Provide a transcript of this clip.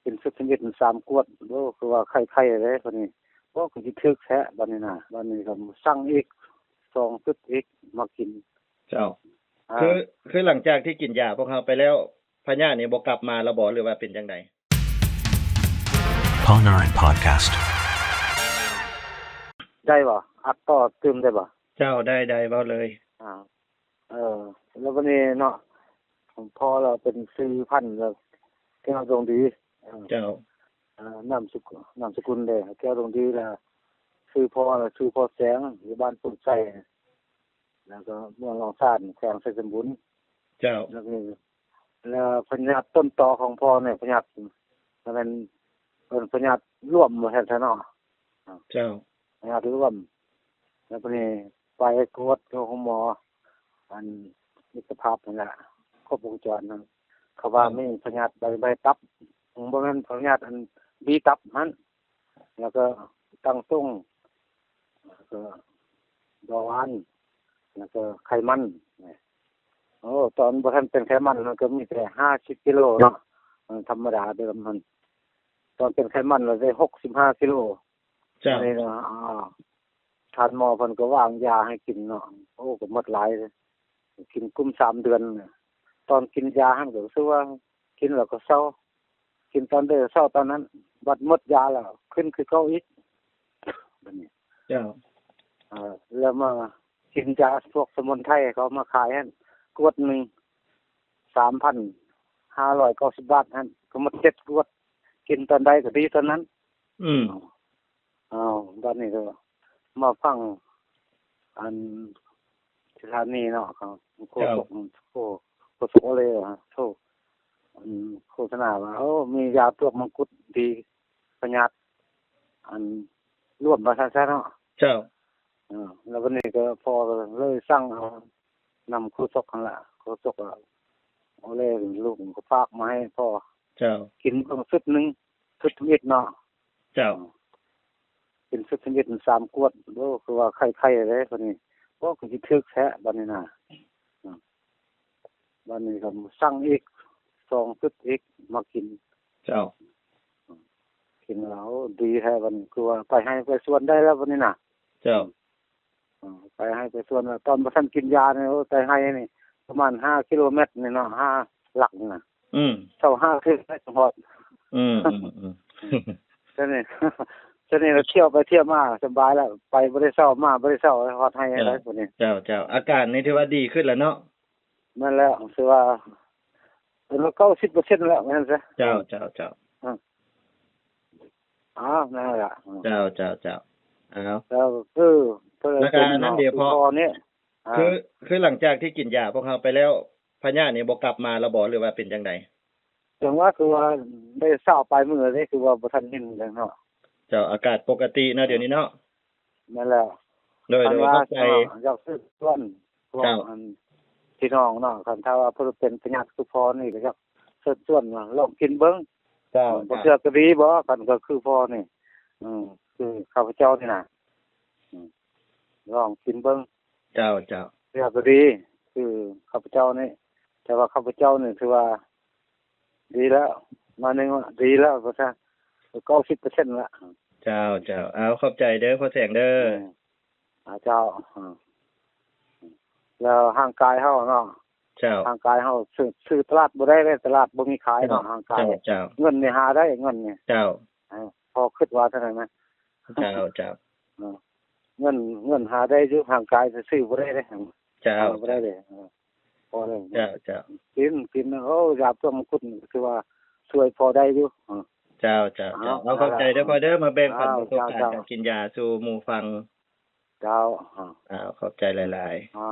ກິນຊຸດທຳອິດສາມກວດ. ໂອ້ ຄືວ່າໄຄໆເດ້ບັດນີ້. ໂອ້ ຄືຊິຖືກແທ້ບັດນີ້ນະ. ບັດນີ້ກໍສັ່ງອີກສອງຊຸດອີກມາກິນ. ເຈົ້າ. ອ່າ ຄື ຄືຫຼັງຈາກທີ່ກິນຢາພວກເຮົາໄປແລ້ວ ພະຍາດນີ້ບໍ່ກັບມາແລ້ວບໍ່ ຫຼືວ່າເປັນຈັ່ງໃດ? Paul Nine Podcast. ໄດ້ບໍ່? ອັດຕໍ່ຕື່ມໄດ້ບໍ່? ເຈົ້າ ໄດ້ ໄດ້ ເວົ້າເລີຍ. ອ່າ ເອີ ແລ້ວບັດນີ້ເນາະ ພໍ່ລາວເປັນຊື່ພັນ ແລ້ວແກ້ວດວງດີ. ເອີ ເຈົ້າ. ເອີ ນາມສະກຸນ ນາມສະກຸນເດ້ ແກ້ວດວງດີ. ແລ້ວຊື່ພໍ່ລາວຊື່ພໍ່ແສງ ຢູ່ບ້ານໂພນໄຊ ແລ້ວກໍເມືອງຫຼອງຊານ ແຂວງໄຊສົມບູນ. ເຈົ້າ. ແລ້ວ ແລ້ວພະຍາດຕົ້ນຕໍຂອງພໍ່ນີ້ ພະຍາດ ມັນເປັນພະຍາດລວມວ່າຊັ້ນຊະເນາະ. ເຈົ້າ. ພະຍາດລວມ. ແລ້ວບັດນີ້ໄປກວດຢູ່ໂຮງໝໍ ອັນ ມິດຕະພາບຫັ້ນລະ ຄົບວົງຈອນນັ້ນ ເຂົາວ່າ ເອີ ມີພະຍາດໃບ ໃບຕັບ ບໍ່ແມ່ນພະຍາດອັນບີຕັບຫັ້ນ. ແລ້ວກໍຕັ້ງຕົງ ແລ້ວກໍເບົາຫວານ ແລ້ວກໍໄຂມັນ. ໂອ້ ຕອນບໍ່ທັນເປັນໄຂມັນມັນກໍມີແຕ່ຫ້າສິບກິໂລເນາະ ເອີ ທຳມະດາເດີມຫັ້ນ. ຕອນເປັນໄຂມັນລະໄດ້ຫົກສິບຫ້າກິໂລ. ເຈົ້າ. ອັນນີ້ນະ ອ່າ ທ່ານໝໍເພິ່ນກໍວາງຢາໃຫ້ກິນເນາະ. ໂອ້ ກໍໝົດຫຼາຍ ກິນກຸ້ມສາມເດືອນ. ຕອນກິນຢາຫັ້ນກໍຮູ້ສຶກວ່າກິນແລ້ວກໍເຊົາ ກິນຕອນໃດເຊົາຕອນນັ້ນ. ບັດໝົດຢາແລ້ວຂຶ້ນຄືເກົ່າອີກ ບັດນີ້. ເຈົ້າ. ເອີ ແລ້ວມາກິນຢາພວກສະໝຸນໄພເຂົາມາຂາຍຫັ້ນ ກວດໜຶ່ງສາມພັນຫ້າຮ້ອຍເກົ້າສິບບາດຫັ້ນ ກໍໝົດເຈັດກວດ ກິນຕອນໃດກໍດີຕອນນັ້ນ. ອືມ. ອ້າວ ບັດນີ້ກໍມາຟັງ ອັນ ສະຖານີເນາະ ໂຄສົກ ເຈົ້າ ໂຄ ໂຄສົກໂອເລໂທ ອັນ ໂຄສະນາວ່າ ໂອ້ ມີຢາປວກມັງຄຸດດີ ພະຍາດ ອັນ ລວມວ່າຊັ້ນຊະເນາະ. ເຈົ້າ. ເອີ ແລ້ວບັດນີ້ກໍພໍ່ກໍເລີຍສັ່ງເອົານຳໂຄສົກຫັ້ນລະ ໂຄສົກໂອເລ ລູກກໍຝາກມາໃຫ້ພໍ່. ເຈົ້າ. ກິນເບິ່ງຊຸດໜຶ່ງ ຊຸດທຳອິດເນາະ. ເຈົ້າ. ເປັນຊຸດທຳອິດສາມກວດ. ໂອ້ ຄືວ່າໄຄໆເດ້ບັດນີ້. ໂອ້ ຄືຊິຖືກແທ້ບັດນີ້ນະ. ບັດນີ້ກໍສັ່ງອີກສອງຊຸດອີກມາກິນ. ເຈົ້າ. ກິນແລ້ວດີແທ້ບັດນີ້ ຄືວ່າໄປໄຮ່ໄປສວນໄດ້ແລ້ວບັດນີ້ນະ. ເຈົ້າ. ເອີ ໄປໄຮ່ໄປສວນ ຕອນບໍ່ທັນກິນຢານີ້ ໂອ້ ໄປໄຮ່ນີ້ປະມານຫ້າກິໂລແມັດນີ້ເນາະ ຫ້າຫຼັກນີ້ນະ. ອືມ. ເຊົາຫ້າຄືໄດ້ຮອດ. ອືມໆໆ. ຊະນີ້ ຊະນີ້ລະທ່ຽວໄປທ່ຽວມາສະບາຍລະ ໄປບໍ່ໄດ້ເຊົາ ມາບໍ່ໄດ້ເຊົາ ຮອດໄຮ່ໄດ້ບັດນີ້. ເຈົ້າ ເຈົ້າ ອາການນີ້ຖືວ່າດີຂຶ້ນແລ້ວເນາະ. ແມ່ນແລ້ວ ຖືວ່າເປັນເກົ້າສິບເປີເຊັນແລ້ວ ວ່າຊັ້ນຊະ. ເຈົ້າ ເຈົ້າ ເຈົ້າ. ເອີ ອ້າວ ນັ້ນລະ. ເຈົ້າ ເຈົ້າ ເຈົ້າ. ອ້າວ ແລ້ວຄື ແລ້ວກໍອັນນັ້ນເດ ພໍ່ນີ້ ອ່າ ຄື ຄືຫຼັງຈາກທີ່ກິນຢາພວກເຮົາໄປແລ້ວ ພະຍາດນີ້ບໍ່ກັບມາແລ້ວບໍ່ ຫຼືວ່າເປັນຈັ່ງໃດ? ຈັ່ງວ່າ ຄືວ່າໄດ້ຊາວປາຍມື້ນີ້ ຄືວ່າບໍ່ທັນເຫັນເລີຍເນາະ. ເຈົ້າ ອາກາດປົກກະຕິເນາະ ດຽວນີ້ເນາະ. ແມ່ນແລ້ວ. ໂດຍ ໂດຍ ເຂົ້າໃຈ. ຢາກເຊີນຊວນພວກ ເຈົ້າ ອັນ ພີ່ນ້ອງເນາະ ຄັນຖ້າວ່າເພິ່ນເປັນພະຍາດຄືພໍ່ນີ້ ກໍຢາກເຊີນຊວນວ່າລອງກິນເບິ່ງ. ເຈົ້າ ເອີ ບໍ່ເຊື່ອກໍດີບໍ ຄັນກໍຄືພໍ່ນີ້ ອືມ ຄືຂ້າພະເຈົ້ານີ້ນະ ອືມ ລອງກິນເບິ່ງ. ເຈົ້າ ເຈົ້າ. ເຊື່ອກໍດີ ຄືຂ້າພະເຈົ້ານີ້ ແຕ່ວ່າຂ້າພະເຈົ້ານີ້ຖືວ່າດີແລ້ວ ໜ້ອຍໜຶ່ງ ດີແລ້ວວ່າຊະ ເກົ້າສິບເປີເຊັນລະ. ເຈົ້າ ເຈົ້າ. ເອົາ ຂອບໃຈເດີ ພໍ່ແສງເດີ. ອືມ ອາ ເຈົ້າ. ແລ້ວຮ່າງກາຍເຮົາເນາະ. ເຈົ້າ. ຮ່າງກາຍເຮົາຊື້ ຊື້ຕະຫຼາດບໍ່ໄດ້ເດ້ ຕະຫຼາດບໍ່ມີຂາຍເນາະ. ເຈົ້າ ຮ່າງກາຍ ເຈົ້າ ເຈົ້າ. ເງິນນີ້ຫາໄດ້ ເງິນນີ້. ເຈົ້າ. ເອີ ພໍຄິດວ່າເທົ່ານັ້ນນະ. ເຈົ້າ ເຈົ້າ. ເອີ ເງິນ ເງິນຫາໄດ້ຢູ່ ຮ່າງກາຍຊື້ບໍ່ໄດ້ເດ້. ເຈົ້າ ບໍ່ໄດ້ເດ້. ເອີ ພໍແລ້ວ. ເຈົ້າ ເຈົ້າ. ກິນ ກິນ ໂອ້ ຢາຕົວມັງຄຸດນີ້ຖືວ່າຊ່ວຍພໍໄດ້ຢູ່. ເອີ ເຈົ້າ ເຈົ້າ ເຈົ້າ. ເອົາ ເອົາ ຂອບໃຈເດີພໍ່ເດີ ມາແບ່ງປັນປະສົບການ ເຈົ້າ ເຈົ້າ ການກິນຢາສູ່ໝູ່ຟັງ. ເຈົ້າ. ເອົາ ຂອບໃຈຫຼາຍໆ. ເອົາ